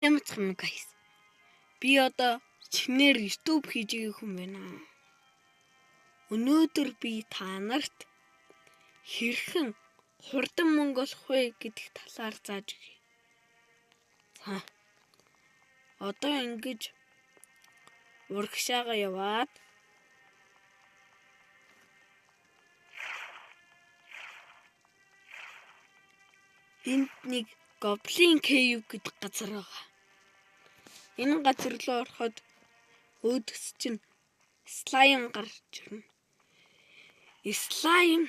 Ямар guys. Би одоо шинээр YouTube хийж байгаа хүн байна. Өнөөдөр би та нарт хэрхэн хурдан мөнгө олох вэ гэдэг талаар зааж өгье. За. Одоо ингэж урагшаага яваад энд нэг Goblin Cave гэдэг газар байгаа. Энэ газар руу ороход өөдөөс чинь slime гарч ирнэ. Slime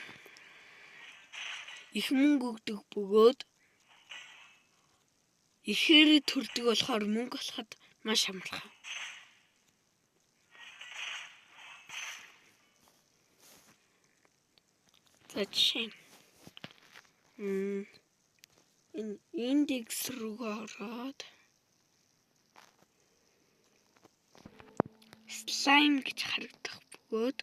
их мөнгө өгдөг бөгөөд ихээр төрдөг болохоор мөнгө олоход маш амархан. За жишээ нь энэ индекс рүүгээ ороод slime гэж харагдах бөгөөд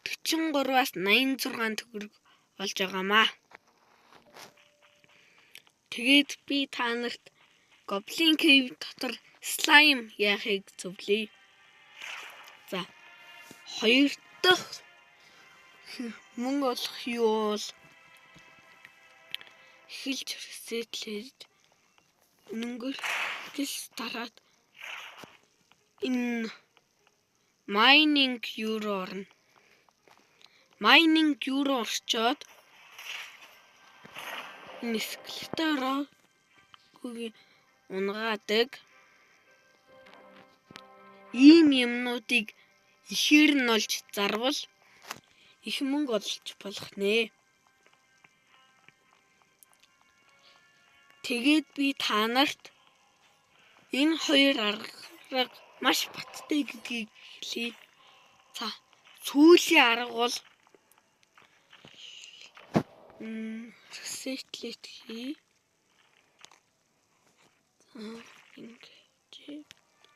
43-аас 86 төгрөг олж байгаамаа. Тэгээд би та нарт Goblin Cave дотор slime яахыг зөвлөе. За, хоёр дахь мөнгө олох юу бол эхэлж reset лээж үнэнгэртэл дараад энэ mining юу руу орно. Mining юу руу орчоод энэ skeleton оор унагаадаг ийм юмнуудыг ихээр нь олж зарвал их мөнгө олж болох нэ. Тэгээд би та нарт энэ хоёр арга маш баттай гэдгийг хэлье. За, сүүлийн арга бол reset лет хий. За, ингэж.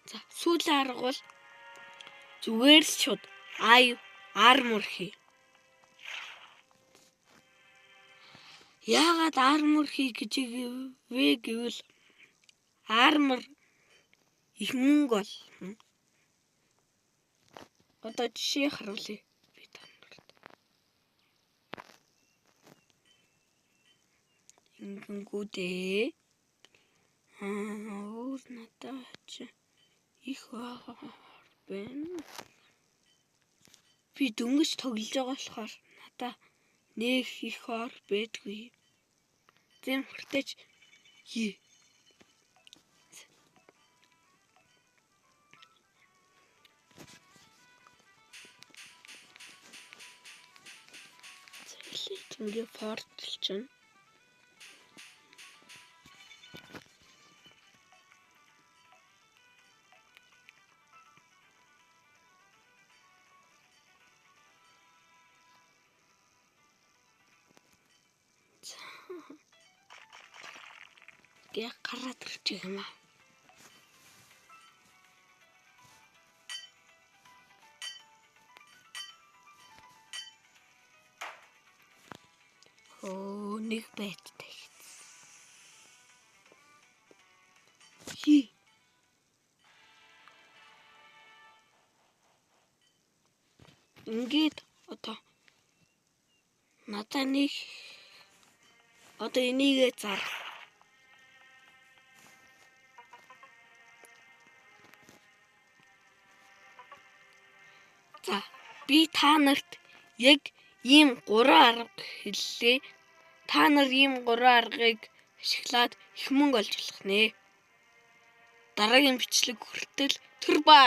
За, сүүлийн арга бол зүгээр л шууд ай armor хий. Яагаад armor хий гэж вэ гэвэл armor их мөнгө олно. Одоо жишээ харуулъя би та нарт. Ингэнгүүтээ өөр надад чи их байна. Би дөнгөж тоглож байгаа болохоор надаа нэх их ор байдгүй. Зэм хүртэж хий. Ингээ фортлчин. Гэ гараад ирчих юм аа. Оо, нэг байттай. Хи. Ингээд одоо надаа нэг одоо энийгээ зар. За, би та нарт яг ийм 3 арга хэллээ. Та нар ийм 3 аргыг ашиглаад их мөнгө олж болох нэ. Дараагийн бичлэг хүртэл түр бай.